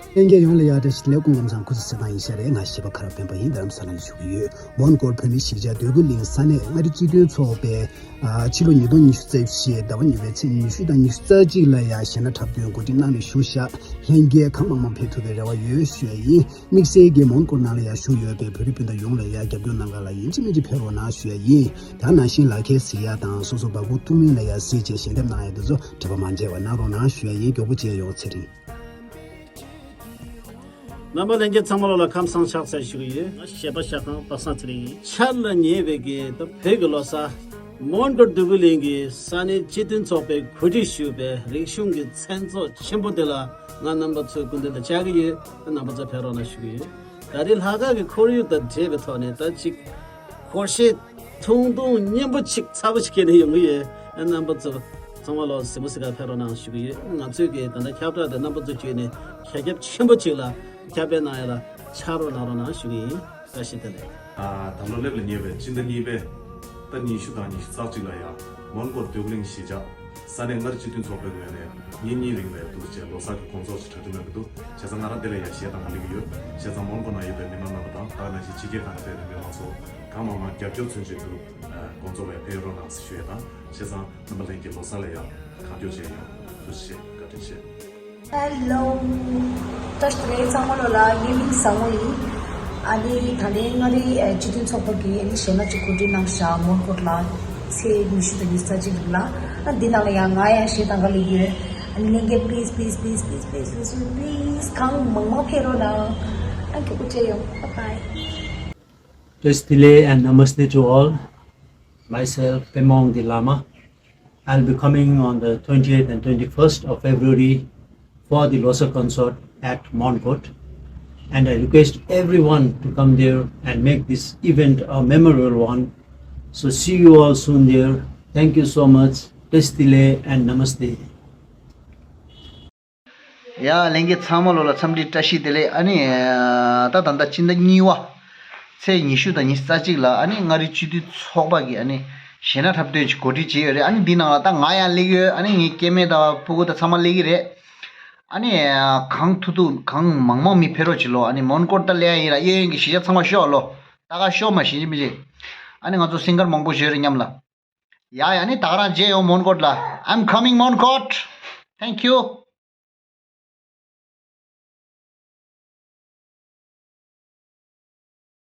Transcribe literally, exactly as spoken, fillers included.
ལྷན་རྒྱས་ཡོངས་ལ་ཡང་བཀྲ་ཤིས་བདེ་ལེགས། སྐུ་ཁམས་བཟང་། སྐུ་གཟུགས་གསལ་ཐང་། ཡིན་ཤག་རེད། ང་གཞས་པ་ཁ་རག་སྤེན་པ་ཡིན། རྡ་རམ་ས་ལ་ནས་ཞུ་གི་ཡོད། མོན་གྷོར་བོད་མི་གཞིས་ཆགས་འདོད་རྒུ་གླིང་ས་གནས་མངའ་རིས་སྤྱི་མཐུན་ཚོགས་པས་ཨ་ཕྱི་ལོ་ཉིས་སྟོང་ཉི་ཤུ་རྩ་བཞི་ཟླ་བ་གཉིས་པའི་ཚེས་ཉི་ཤུ་དང་ཉི་ཤུ་རྩ་གཅིག་ལ་ཡང་གཞས་སྣ་འཁྲབ་སྟོན་གོ་སྒྲིག་གནང་ནས་བཞུགས་ཤག་ལྷན་རྒྱས་གང་མང་མང་ཕེབས་ཐུབ་པའི་རེ་བ་ཡོད་ཞུ་ཡ་ཡིན། དམིགས་བསལ་གྱིས་མོན་གྷོ་ནང་ལ་ཡང་བཞུགས་ཡོད་པའི་བོད་རིགས་སྤུན་ཟླ་ཡོངས་ལ་ཡང་རྒྱབ་སྐྱོར་གནང་ག་ལ་ཡིན་གཅིག་མིན་གཅིག་ཕེབས་རོགས་གནང་ཞུ་ཡ་ཡིན། ད་ནང་བཞིན་ལག་འཁྱེར་གཟིགས་ཡ་དང་སོ་སོ་སྦ་ཁུག་ཐུག་མིན་ལ་ཡང་གཟིགས་བྱས་ཞལ་འདེབས་གནང་ཡ་དེ་ཚོ་དྲི་བ་མ་བརྗེད་པ་གནང་རོགས་གནང་ཞུ་ཡ་ཡིན། མགྱོགས་པོ་མཇལ་ཡོང་། ཚེ་རིང་། རྣམ་པ་ལྷན་རྒྱས་ཚང་མ་ལོ་ལ་ཁམས་བཟང་ཕྱག་འཚལ་ཞུ་གི་ཡོད། ང་གཞས་པ་ཤ་ཁང་པ་སངས་ཚེ་རིང་ཡིན། འཆར་ལ་ཉེ་བའི་གི་ད་བོད་ཀྱི་ལོ་གསར་མོན་གྷོ་འདོད་རྒུ་གླིང་གི་ས་གནས་སྤྱི་མཐུན་ཚོགས་པས་གོ་སྒྲིག་ཞུས་པའི་རིག་གཞུང་གི་མཚན་ཚོགས་ཆེན་པོ་དེ་ལ་ང་རྣམ་པ་ཚོའི་སྐུ་མདུན་དུ་བཅར་གི་ཡོད། རྣམ་པ་ཚོ་ཕེབས་རོགས་གནང་ཞུ་གི་ཡོད། ད་རེས་ལྷག་དཀར་གྱི་ཁོར་ཡུག་དང་འབྲེལ་བའི་ཐོག་ནས་ད་ཅིག་ཁོར་ཤེས་ཐུང་ཐུང་སྙན་པོ་ཅིག་ཚ་པོ་ཞིག་སྐྱེས་ནས་ཡོང་གི་ཡོད། རྣམ་པ་ཚོ་ཚང་མ་ལོ་གཟིགས་མོ་གཟིགས་གར་ཕེབས་རོགས་གནང་ཞུ་གི་ཡོད། ང་ཚོས་ཀྱི་ད་ལྟ་ཁྱབ་བསྒྲགས་དེ་རྣམ་པ་ཚོ་བརྒྱུད་ནས་གྱ་ཁྱབ་ཆེན་པོ་ཅིག་ལ་ཁྱབ་སྤེལ་གནང་ཡ་ལ་ཕྱག་རོགས་གནང་རོགས་གནང་ཞུ་གི་ཡིན། བཀྲ་ཤིས་བདེ་ལེགས། ད་ལོ་སླེབས་ལ་ཉེ་བའི་སྤྱི་ཟླ་གཉིས་པའི་ཟླ་ཉི་ཤུ་དང་ཉི་ཤུ་རྩ་གཅིག་ལ་ཡང་མོན་གྷོ་འདོད་རྒུ་གླིང་གཞིས་ཆགས་ས་གནས་མངའ་རིས་སྤྱི་མཐུན་ཚོགས་པའི་ངོས་ནས་ཉིན་གཉིས་རིང་ལ་འདུག་སེ་ལོ་གསར་གྱི་དགོང་ཚོགས་ཤིག་གྲ་སྒྲིག་གནང་གི་འདུག་བྱས་ཙང་ང་རང་འདི་ལ་ཡང་གཞས་བཏང་ག་སླེབས་ཀྱི་ཡོད། བྱས་ཙང་མོན་གྷོ་ནང་ཡོད་པའི་མི་མང་རྣམ་པ་དང་ད་ག་ནང་བཞིན་ཕྱི་རྒྱལ་ཁག་ནས་ཕེབས་པའི་མི་མང་ཚོ་གང་མང་མང་རྒྱབ་སྐྱོར་མཚོན་ཆེད་དུ་དགོང་ཚོགས་ལ་ཕེབས་རོགས་གནང་ཞེས་ཞུ་ཡས་དང་། བྱས་ཙང་རྣམ་པ་ལྷན་རྒྱས་ལོ་གསར་ལ་ཡང་གང་མགྱོགས་མཇལ་ཡོང་། ཐུགས་རྗེ་ཆེ། བཀའ་དྲིན་ཆེ། Hello. བཀྲ་ཤིས་བདེ་ལེགས། ཚང་མ་ལོ་ལ་ཡུན་རིང་བཟང་མོ་ཡིན། ཨ་ནི་ད་ལན་མངའ་རིས་ཨ་སྤྱི་མཐུན་ཚོགས་པ་གིས་ཨ་ནི་གཞས་སྣ་ཅིག་གོ་སྒྲིག་གནང་ཤག་མོན་གྷོ་ལ་ཚེས་ཉི་ཤུ་དང་ཉི་ཤུ་རྩ་གཅིག་རིང་ལ། ཨ་འདི་ནང་ལ་ཡང་ང་ཡང་གཞས་བཏང་ག་སླེབས་ཡོད། ཨ་ནི་ལྷན་རྒྱས་please please please please please please please གང་མང་མང་ཕེབས་རོགས་གནང་། ཨ་མགྱོགས་པོ་མཇལ་ཡོང་། Bye bye. Test delay and namaste to all. Myself, Pema Wangdi Lama. I'll be coming on the twentieth and twenty-first of February for the Losar concert at Mon Kot. And I request everyone to come there and make this event a memorable one. So see you all soon there. Thank you so much. Test delay and namaste. ཡ་ལྷན་རྒྱས་ཚང་མ་ལོ་ལ་འཚམས་འདྲི་བཀྲ་ཤིས་བདེ་ལེགས། ཨ་ནི་ད་ད་ལྟ་སྤྱི་ཟླ་གཉིས་པ་ཚེས་ཉི་ཤུ་དང་ཉི་ཤུ་རྩ་གཅིག་ལ་ཨ་ནི་མངའ་རིས་སྤྱི་འཐུས་ཚོགས་པ་གིས་ཨ་ནི་གཞས་སྣ་འཁྲབ་སྟོན་ཅིག་གོ་སྒྲིག་བྱས་ཡོད་རེད། ཨ་ནི་འདི་ནང་ལ་ད་ང་ཡང་སླེབས་ཡོད། ཨ་ནི་ངའི་སྐྱེ་དམན་དང་ཕྲུ་གུ་དང་ཚང་མ་སླེབས་ཀྱི་རེད། ཨ་ནི་གང་ཐུབ་ཐུབ་གང་མང་མང་མི་ཕེབས་རོགས་བྱེད་ལོ། ཨ་ནི་མོན་གྷོར་ད་སླེབས་ཡ་ཡིན་ར། གཡས་གཡོན་གྱི་གཞིས་ཆགས་ཚང་མ་ཤོག་ལོ། ད་ག་ཤོག་མ་ཤེས་ཀྱི་མི་ཤེས། ཨ་ནི་ང་ཚོ་སིང་གར་མང་པོ་ཞིག་ཡོད་རེད་མཉམ་ལ། ཡ་ཡ། ཨ་ནི་ད་ག་རང་མཇལ་ཡོང་མོན་གྷོར་ལ། I'm coming Monkot. Thank you.